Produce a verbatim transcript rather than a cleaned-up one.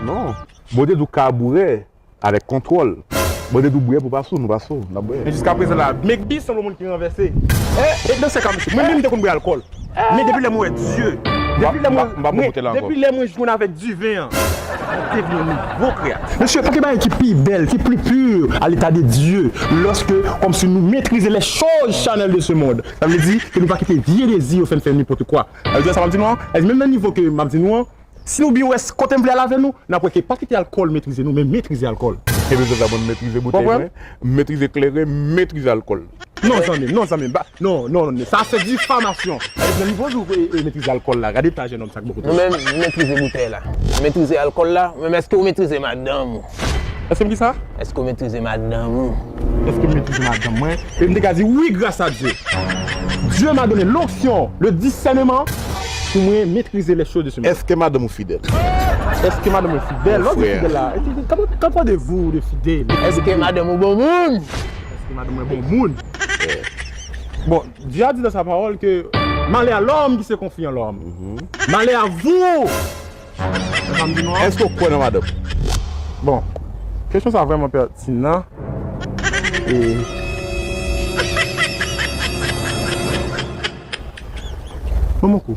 Non. Bondye di w ka bwè avèk kontwòl. Bondye di w bwè pou pa sou, nou pa sou, n ap bwè. Men jiskaprezan la, Mekbi sanble yon moun ki ranvèse. E, e nan sèk la, mesye, mwen menm m te konn bwè alkòl. Men depi lè mwen wè Dye, depi lè mwen, depi lè mwen jwenn avèk diven an, mwen te vin yon nouvo kreyati. Mesye, pa gen bagay ki pi bèl, ki pli pur à l'état de Dieu, lorsque, comme si nou metrize les choses charnelles de ce monde. Sa vle di ke nou pa kite vye dezi yo fè n fè nenpòt kwa. Sa vle di sa m ap di nou an, menm nan nivo ke m ap di nou an, si nou byen wè kote m vle al avè nou, n ap wè ke pa kite alkòl metrize nou, men metrize alkòl. Epi se sa, mwen, m metrize boutèy mwen, m metrize kleren, m metrize alkòl. Non, zanmi m, non, zanmi m, pa, non, non, non, sa se difamasyon. Nan nivo jou e, e metrize alkòl la, gade ta jennonm sa k bò kote w. Mwen menm, m metrize boutèy la. M metrize alkòl la, men èske w metrize madanm ou? Èske m ki sa? Èske w metrize madanm ou? Èske m metrize madanm mwen? E m te ka di wi, grâce à Dieu. Dieu m'a donné l'onction, le discernement pou mwen metrize les choses de ce monde. Èske madanm ou fidèl? Èske madanm ou fidèl? Lè w di fidèl la, qu'entendez-vous de fidèle? Èske madanm ou bon moun? Èske madanm mwen bon moun? Bon, Dieu a dit dans sa parole que malheur à l'homme qui se confie en l'homme. Malheur à vous! Èske w kwè nan madanm? Bon, kesyon sa vrèman pètinan. E... Ban m yon kou.